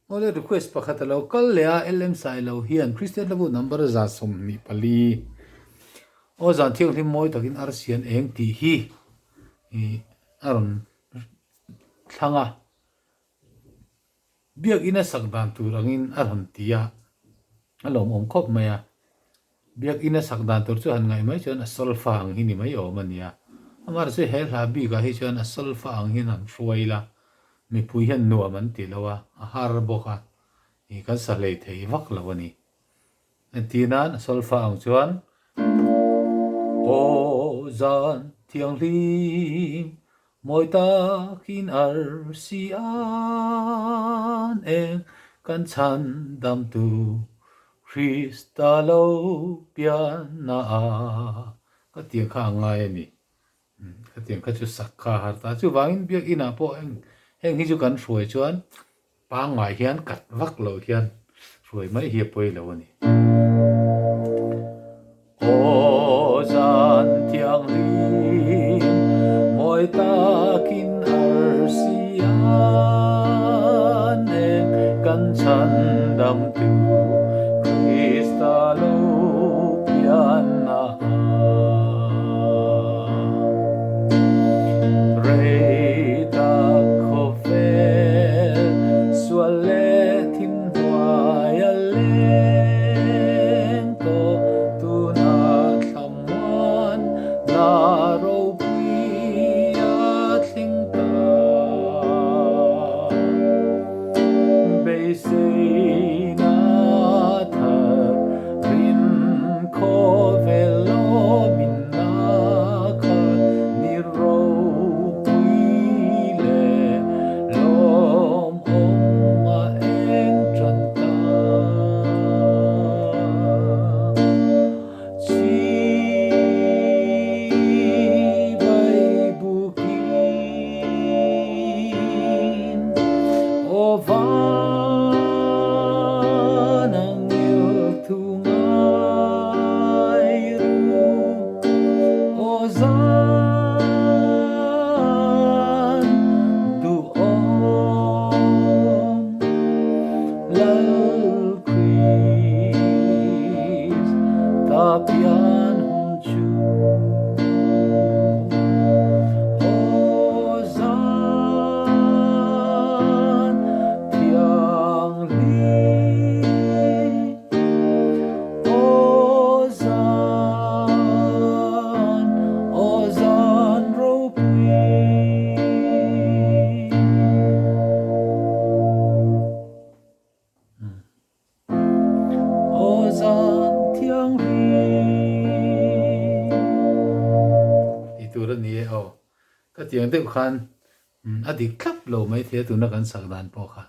Awle request pakhat a lo kal leh a, LM Sailo hian Kristian hlabu number 124 aw zan thianghlim mawi takin arsian eng tih hi a rawn thlang a. Biakinn a sak dan tur angin a rawn ti a, a lawmawm khawp mai a. Biakinn a sak dan tur chu han ngaih mai chuan a solfa ang hi ni mai awm a nia. Amaherawhchu he hla bikah hi chuan a solfa ang hian han hruai ila, mipui hian nuam an ti lo a, a har bawk a, ih kan sa hlei thei vak lo a ni. Entir nan a solfa ang chuan, Aw zan thianghlim Mawi takin arsi an eng kan chhan damtu Krista lo pianna a ka tiang kha a ngai a ni. Ka tiang kha chu sak kha a har ta. Chuvangin biakinah pawh heng hi chu kan hruai chuan Pangngai hian kat vak lo hian hruai mai hi a pawi lo a ni. Aw zan thianghlim mawi takin arsi an eng kan chhan damtu Krista lo pianna a. Rei tak khawvel sual leh thim hnuai a leng tawh tunah thlamuan na ropui a thleng ta. Beiseina thar rin khawvel lawmin na kha ni ropui leh lawmawm a eng tan ta. Chibai bukin aw van angel thu ngai ru aw zan duhawm Lal Krist ta pian hun chu Aw zan thianghlim Aw zan, aw zan ropui. Aw zan thianghlim. Tih tur a ni e aw. Ka tiang deuh khan a dik thlap lo maithei a tuna kan sak dan pawh kha.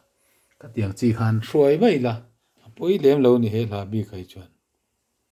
Ka tiang chi khan hruai mai la a pawi lem lo ni he hla bik ah hi chuan.